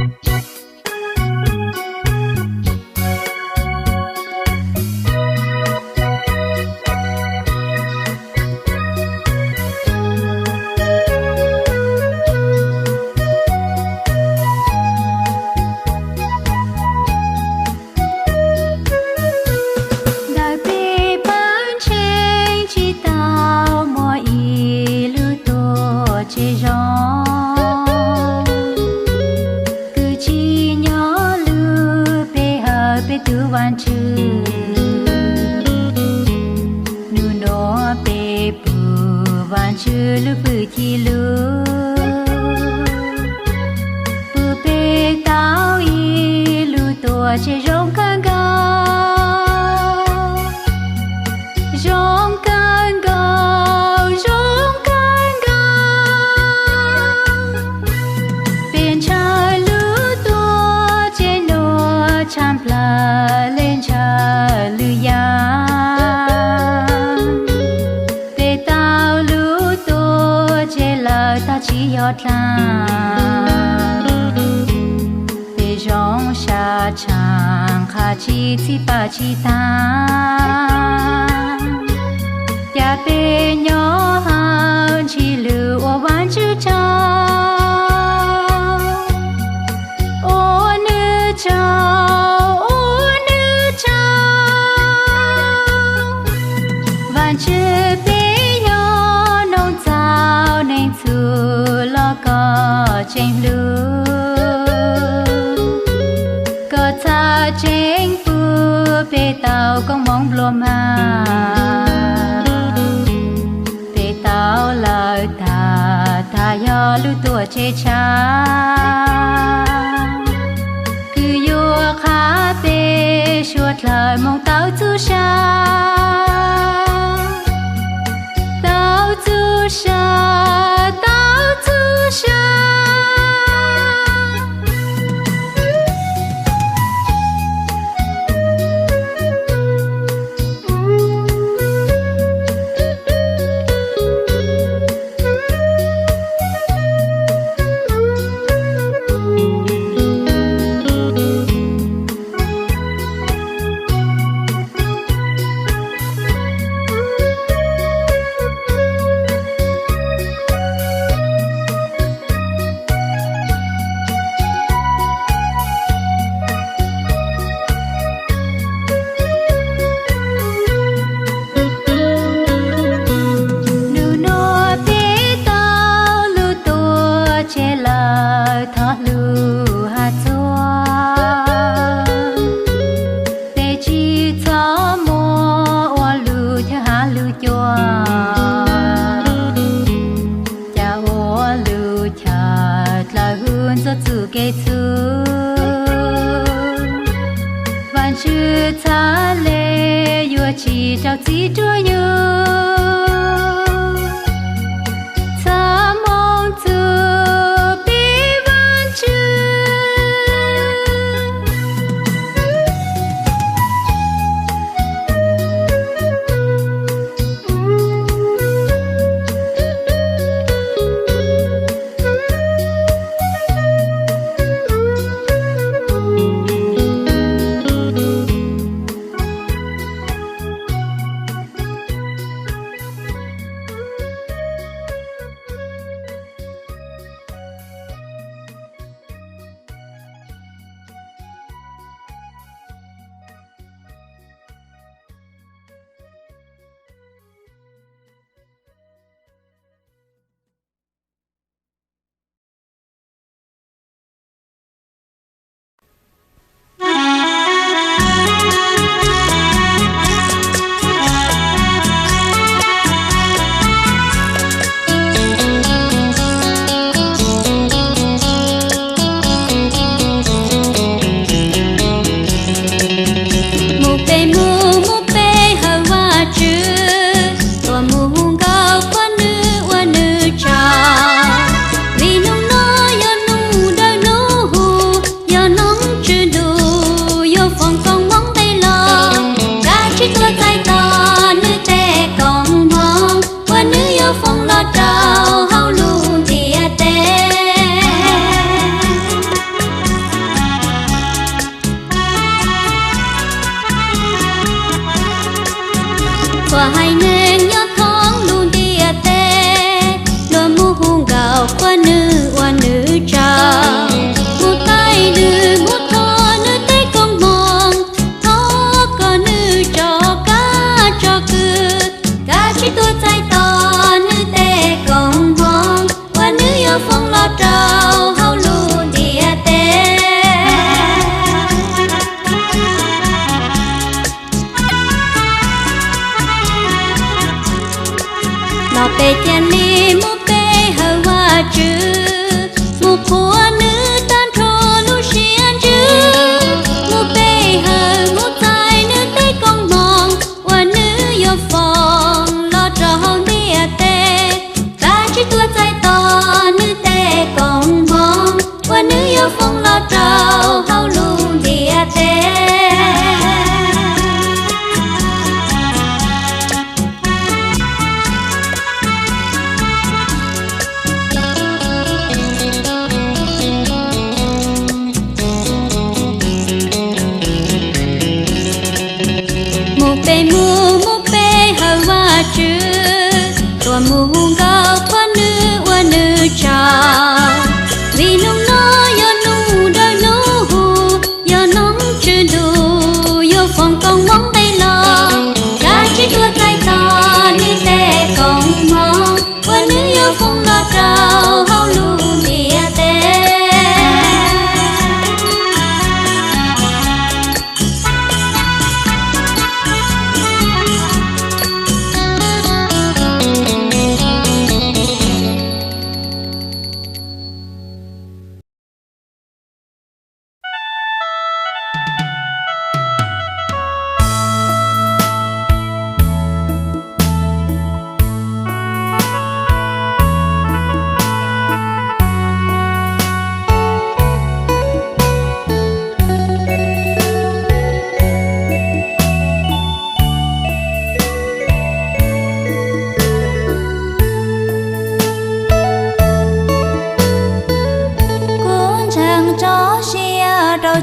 Ntawm peb pawg ntseeg tsis tau muaj ib lub tuam tsev zoo, kwv tsis nyob lub peb hawm peb tus Vajtswv. Nub nua peb pub Vajtswv lub hwj chim lug, pub peb tau ib lub tuam tsev zoo kawg nkaus, zoo kawg nkaus, zoo kawg nkaus. Peb ntshaw lub tuam tsev nua tshaj plaws li ntshaw lwm yam. Peb tau lub tuam tsev lawm tag tsis yog dlaag, peb zoo sab tshaaj qha tsis txhib pab tsis taag. Cas peb nyob hauv ntsis lug ua Vajtswv tsaug, ua nwg tsaug, ua nwg tsaug. Vajtswv peb yog noog txaus neeg txhum los koj tseem hlub, koj txhad tseem pub peb tau koob hmoov nplua mag. Peb tau lawm tag, tag yog lub tuam tsev tshav, kws yuav qha peb suav dlawg moog tau txuj sa, tau txuj sa, tau txuj sa. Nub nua peb tau lub tuam tsev lawm thov lug has txuag, peb tsis txhob muab ua lub chaw has lub cua, cas ua lub chaw dlawg hwv ntxuav txuj kev txhum. Vaajtswv txhad le yuav tsis rau txim rua yug, txhob moog txug peb Vaajtswv.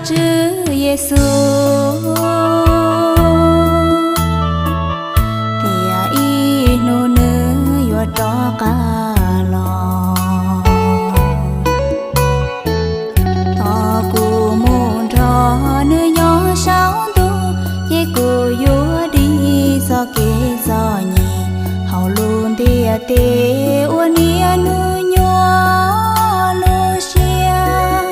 Tswv Yexus, tias ib hnub nws yuav rov qab los. Thaum kuv mus nrog nws nyob saum ntuj, ces kuv yuav dim txoj kev txom nyem hauv lub ntiaj teb ua niam hnub nyoog lub siab.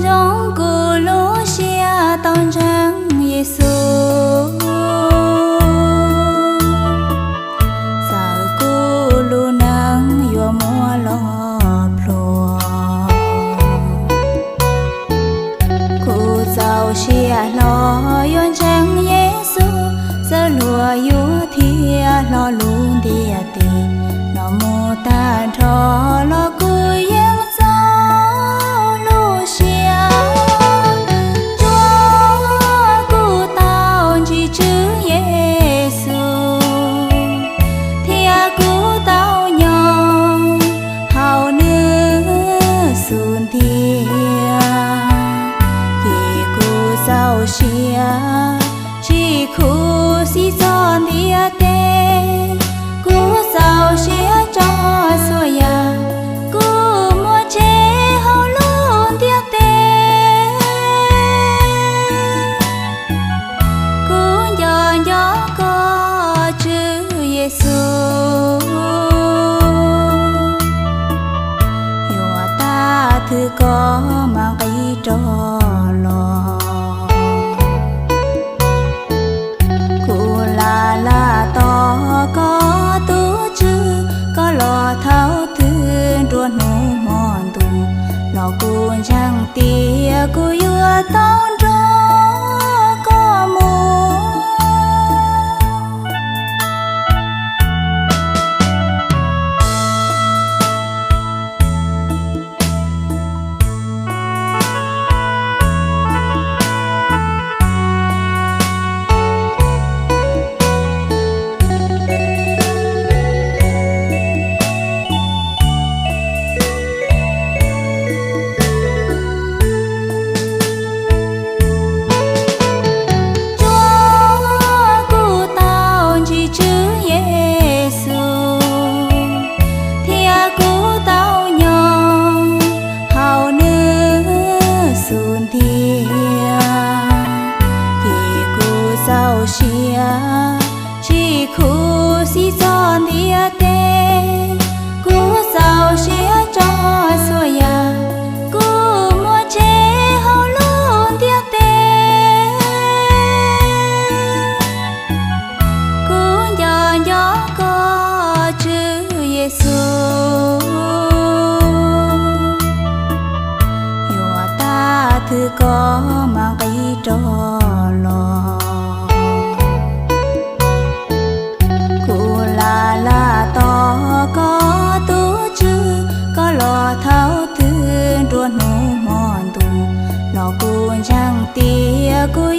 Zoo kuv lub siab tau ntseeg Yexus, txawm kuv lub neej yuav muaj los pluag. Kuv txaus siab hlo yuav ntseeg Yexus, txawm luag yuav thiab hlo lub ntiaj teb no mus tag nrho los kuv yeej txaus lub siab. Tsuav kuv tau ntsib Tswv Yexus, thiab kuv tau nyob hauv nws xub ntiag, ces kuv txaus siab tsis khuv xim txog ntiaj teb. Kuv txaus siab tso txhua yam kuv muaj tseg hauv lub ntiaj teb. Kuv nco nco koj Tswv Yexus, yuav tag twg koj mam nqis rov los. Kuv laj laj tos koj tus tswv, koj los thaum twg nruab hnub hmo ntuj los kuv ntseeg tias kuv yuav tau nrog koj mus. Tsuav kuv tau ntsib Tswv Yexus, thiab kuv tau nyob hauv nws xub ntiag, ces kuv txaus siab tsis khuv xim txog ntiaj teb. Kuv txaus siab tso txhua yam kuv muaj tseg hauv lub ntiaj teb. Kuv nco nco koj Tswv Yexus, yuav tag twg koj mam nqis rov los. Kuv laj laj tos koj tus tswv, koj los thaum twg nruab hnub hmo ntuj los kuv ntseeg tias kuv